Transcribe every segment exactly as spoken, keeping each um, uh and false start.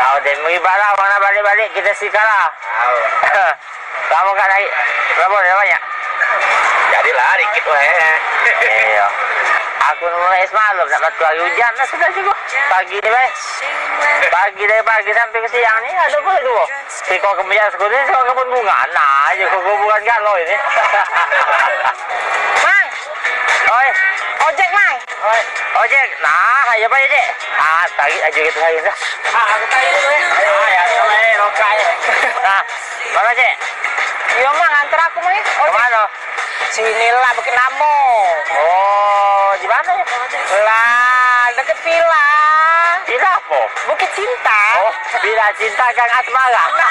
Au deh, meriba lah, wong nak balik-balik, kito sikala. Au. Kamu kan naik, berapa dah banyak? Jadilah, dikit wae. Iyo. Aku mulai semalam, nak batu hari hujan lah, sudah juga. Pagi ni, bae. Pagi, dari pagi sampai ke siang ni, ada pula dua. Sikok ke Mejak Sekutu, sikok ke Kebun Bunga. Nah, aja kuburan galo ini. Mang. Oi. Ojek, Mang. Oi. Ojek. Nah, ayo, Pak, Ojek. Ah, tarik aja kita hari dah. Ah, aku tarik dulu, eh. Ah, ya, sama, eh, rokai. Nah, mana, Cek? Iyo, Mang, antar aku, Mang, ya. Ojek. Kemana? Sini lah, Bukit Lamo. Oh, di mana ya? Lah, deket villa. Villa apa? Bukit Cinta. Oh, Villa Cinta Gang Asmara. Nah,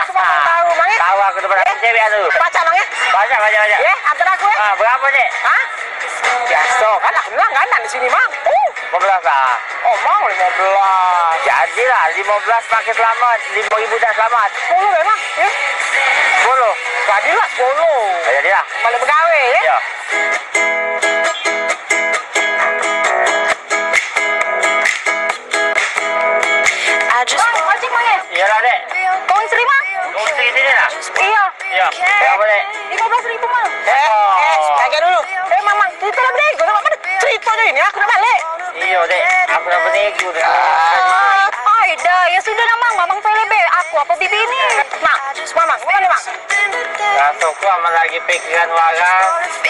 aku mau tahu, Mang, ya. Tahu aku tu, pernah cewek anu. Baca, Mang, ya. Baca, baca, baca. Ya, antar aku, ya. Ah, berapa, Cek? Hah? Biasa, kan aku langganan di sini, Mang. Uh. Lima belas lah. Oh, Mang, lima belas. Jadilah, lima belas pakai selamat, lima ribu dah selamat. Sepuluh, Mang, ya. Sepuluh. Jadilah, sepuluh. Jadilah. Balik begawe, ya. Ya. Bang, ojek, Mang, ya? Iyalah, Dek. Kau istri, Mang? Kau istri sini lah. Iya. Iya. Berapa, Dek? Lima belas ribu, Mang. Eh, eh, belajar dulu. Eh, Mang, Mang, cerita lah, Dek. Kau nak mana? Cerita je ini, aku nak balik. Iyo, Dek. Aku dah beniku dengan Ai dah, ya sudah lah, Mang. Mamang pilih be. Aku apa bibi ni? Mang, Mamang, mau mana, Mang? Rasoku amat lagi pikiran waras,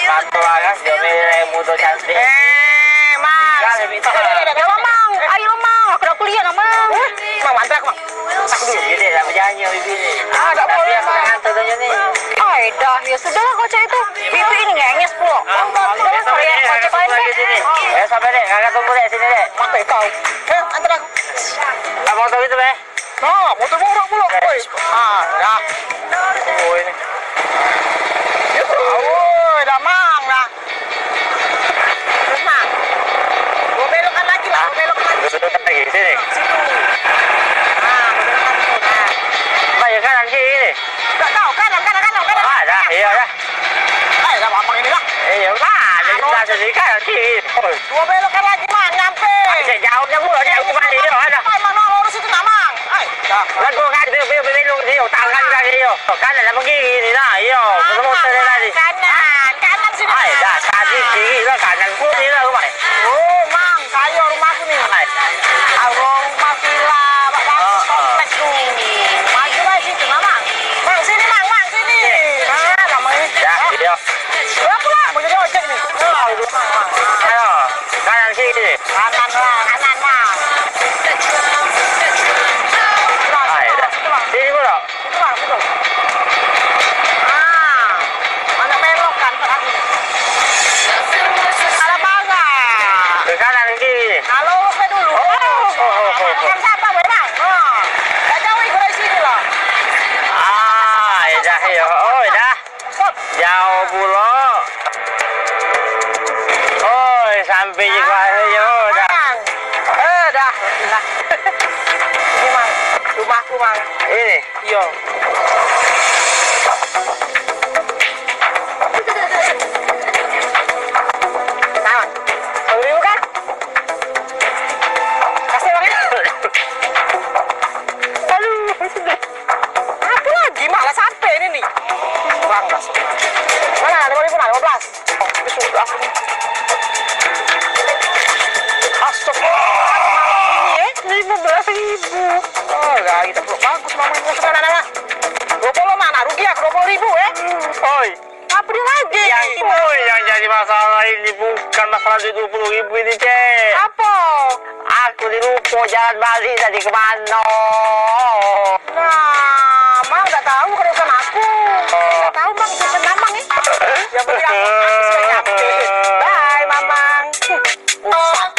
mato waras, yo milih mudo cantik. Eh, Mang. Kan lebih tahu. Ya, Mang. Ayo, Mang. Aku nak kuliah lah, Mang. Eh, Mang, antar aku, Mang. Aku dulu. Jadi nak berjanji sama bibi ni. Ah, tak boleh, Mang. Aku nak ngantar dia ni. Ai dah, ya sudah lah kau cak itu. Bibi ini ngenyes pula. Ah, udah lah, saya ojek aja deh. Eh, sabar deh, kakak tunggu deh sini deh. Apa kau? Eh, antar aku. Abang tahu itu, Beh? Nah, motor borok pula. Oi. Ah, dah. Oh, ini. Oi, dah, Mang, dah. Terus, Mang. Gua belokkan lagi lah, gua belokkan lagi. Belokkan lagi, sini. Situ. Ah, gua belokkan situ, nah. Bang, ya kanan kiri ni. Tak tahu, kanan, kanan, kanan, kanan. Ah, dah, iya, dah. Ayo, dah, Mamang ini, dah. Iya, udah, jadi dah, jadi kanan kiri. Oi. Gua belokkan lagi, Mang, nyampe. Cek jauhnya pula, dia aku balik dia, ada. Ai, Mang, lurus itu, nah, Mang. Ai, dah. Lah, gua kan, dia, dia, dia, dia, dia, tangan kan dia. Kan ada pergi ni lah, iyo. Ketemu tadi. Kanan, kanan sini. Ai, dah, tadi kiri lah, kanan pun ni lah rumah. Oh, Mang, kayo rumah aku ni. Ai. Allah, rumah villa, Pak, bagus, kompleks tu. Maju lah situ, nah, Mang. Mang, sini, Mang, Mang, sini. Nah, lama ni. Dah, iyo. Berapa lah? Mau jadi ojek ni. Ayo, kanan sini. Kanan lah, kanan lah. Nah, situ, dah. Situ, Bang. Sini pula. Situ, Bang, situ. Ah, banyak belok kan, Pak Haji. Salah pagar. Ke kanan, ke kiri. Nah, lurus ke dulu. Oh, oh, oh, oh, oh. Kanan siapa, Bang? Oh. Tak jauh, ikut dari sini lah. Ah, dah, iyo. Oh, dah. Jauh pulo. Oi, sampai juga akhirnya. Oh, dah. Mang. Eh, dah. Dah. Ini, Mang. Rumahku, Mang. Ini? Iyo. Nah, Mang. Sepuluh ribu kan? Kasih, Mang, ya. Aduh, sedih. Apa lagi, Mak? Lah sampai ni, ni. Kurang lah. Mana? Lima ribu lah, lima belas. Ini sudah aku ni. Astagfirullah, Mak, ini, eh. Lima belas ribu. Oh, lah, kita peluk bagus, Mak. Mana, mana? Dua puluh, Mak. Nak rugi aku dua puluh ribu, eh. Oi. Apa dia lagi? Yang, oi, yang jadi masalah ini bukan masalah duit dua puluh ribu ini, Cek. Apa? Aku ni lupa jalan balik tadi ke mano. Nah, Mang dak tahu kalau bukan aku. Oh. Dak tahu, Mang, itu Mamang ni. Yang penting aku, aku sudah nyampe. Bye, Mamang. Pusat.